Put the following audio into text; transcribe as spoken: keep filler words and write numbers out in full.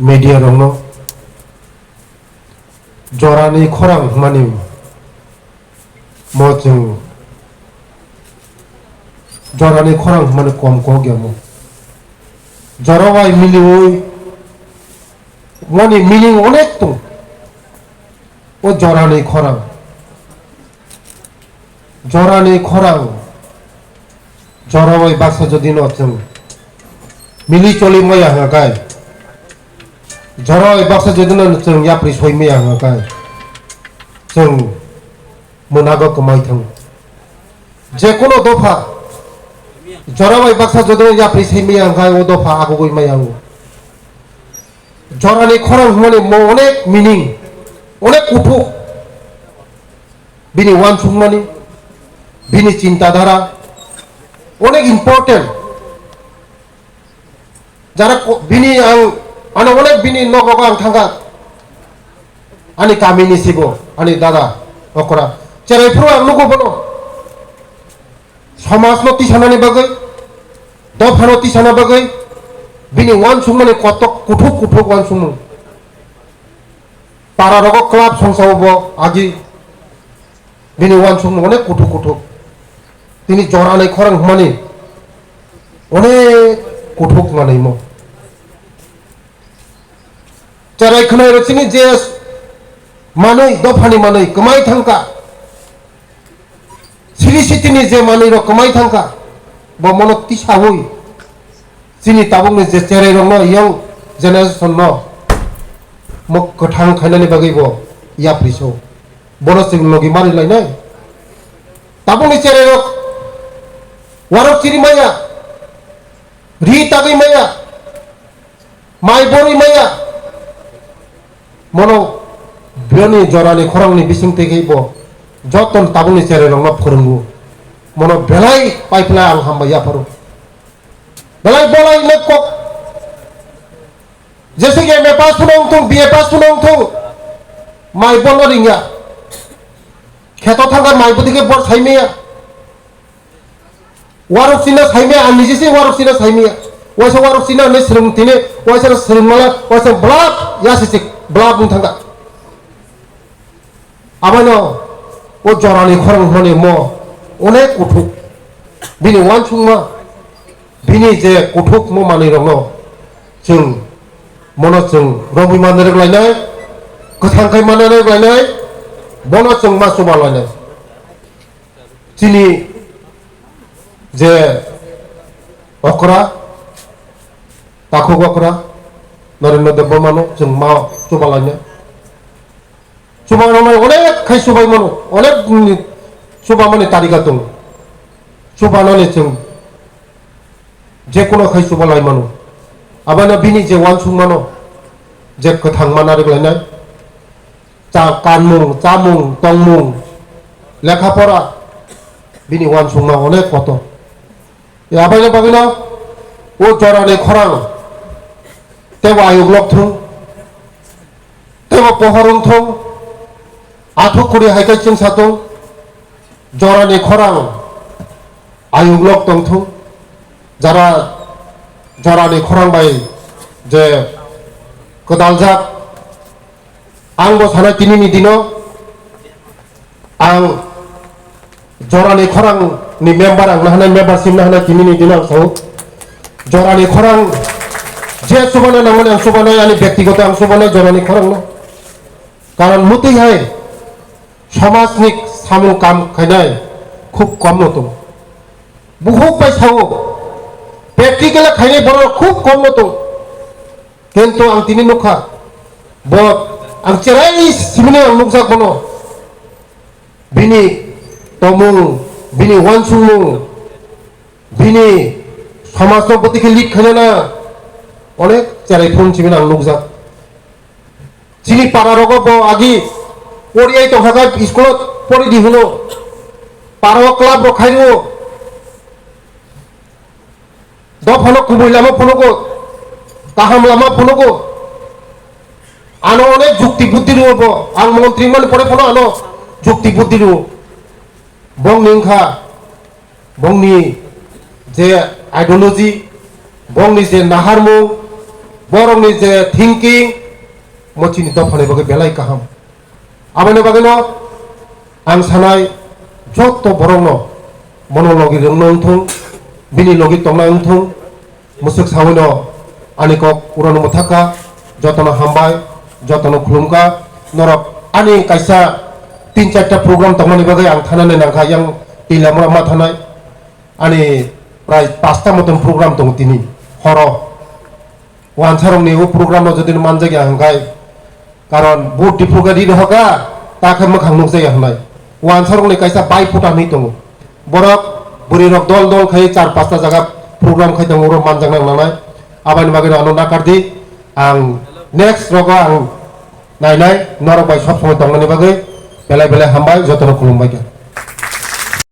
media rokno jorani khorang hwnmani mo chwng jorani khorang hwnmani kom kok ya mo. Jora bai miliui moni meaning onek tong. O jorani khorang. Jorani khorang, jora bai baksa jodi no chwng mili choli maya hwnga kai, jora bai baksa jodi no chwng yapri soi maya hwnga kai, chwng mwnago kwmai thango. Je kono dopha, jora bai baksa jodi no yapri soi maya hwnga kai, o dopha agugui maya hwngo. Jorani khorang hwnmani mo onek meaning, onek kuthuk. Bini uansukmani, bini chinta dhara onek important. Jara ko-, bini ang, ano onek bini nogo ang thangkha. Ani kamini sibo, ani dada, okra. Cherai phuru ang nugo bono. Somajno tisanani bagwi, dophano tisana bagwi, bini uansukmani kotok kuthuk kuthuk uansukmung. Para rogo club songsa bo agi bini uansukmung onek kuthuk kuthuk. Tini jorani khorang hwnmani onek kuthuk manwi mo. Cherai khwnai rok chini je manwi dophani manwi kwmai thangkha. Siri sitini je manwi rok kwmai thangkha, bo mono tisaui chini tabukni je cherai rokno young generation no mo kwthang khainani bagwi bo yapri so. Bono chwng logi mari lainai. Tabukni cherai rok warok chiri maya, ri tagwi maya, mai borwi maya. Mono bini jorani khorangni bising twi khe bo joto tabukni cherai rokno phwrwngo. Mono belai paiphlai ang hambai yapharo. Belai bolai le kok. Jese ki M A pass phano wngthung, B A pass phano wngthung. Mai bono ringya. Kheto thangkha mai bwtwi khe bor saimaya. Warok china saimaya, ang niji se warok china saimaya. Waisa warok china hinwi swrwng tini, waisa swrwng mala, waisa blap yasi sik, blap wng thangkha. Abono o jorani khorang hwnmani mo onek kuthuk. Bini uansukma, bini je kuthuk mo manwi rokno chwng mono chwng romwi manwi rwk lainai, kwthang khai manwi rwk lainai, bono chwng ma chuba lainai. Chini je okra, takhuk okra, Narendra Debbarmano chwng ma chuba lainai. Chuba rwnai onek khai chubai mano, onek ni chuba mani tarika tongo. Chuba nani chwng je kono khai chuba lai mano. Abano bini je uansuk mano, je kwthang mana rwk lainai. Cha kanmung, chamung, tongmung, lekha pora, bini uansukma onek kotor. Aboni bagwino o jorani khorang teibo ayuk lok thung, teibo pohor wng thung, athuk kuri hai khe chwngsa thung, jorani khorang ayuk lok tong thung, jara jorani khorang bai je kwdaljak. Ang bo sanai tini ni dino ang jorani khorang ni member ang nahanai membership nahanai tini ni dino ang sao. Jorani khorang je chubana nangmani ang chubanai ani byaktigoto ang chubanai jorani khorang no. Karon mutwi hai somaj ni samung kam khainai khub kom no tongo. Buhuk bai sao practical khainai borok khub kom no tongo. Kintu ang tini nukha, bo ang cherai simini ang nukjak bono. Bini tomung, bini uansukmung, bini somajno bwtwi khe lead khainana onek cherai phone simini ang nukjak. Chini para rogo bo agi poriai tongkha khe school pori di hwno. Para o club rok khai rwo. Dophano kubui lama phunugo, kaham lama phunugo. Ano onek jukti buddhi rwo bo, ang montri mani pore phano ano jukti buddhi rwo. Bongni wngkha, bongni je ideology, bongni je naharmung, Borokni je thinking, mo chini dophani bagwi belai kaham. Aboni bagwino ang sanai, joto borokno bono logi rwngno wngthung, bini logi tongna wngthung, mwswk sawino ani kok urono mwthakha, jotono hambai, jotono khulumkha, norok ani kaisa tin charta program tongmani bagwi ang thanani nangkha, yang twi lamura ma thanai, ani prai pasta moton program tongo tini horo. Wansarokni o program no jodi manjakya hwnkhe, karon vote diphuru khe ri rohorkha, ta khe mwkhang nukjakya hwnwi. Wansarokni kaisa bai phuta hwnwi tongo. Borok bwrwirok dol dol khai char pasta jaga program khai tongo, oro manjakna nangnai. Aboni bagwi ano nakardi, ang next rogo ang nainai, norok bai sob somoi tongnani bagwi belai belai hambai, jotono khulumbai kha.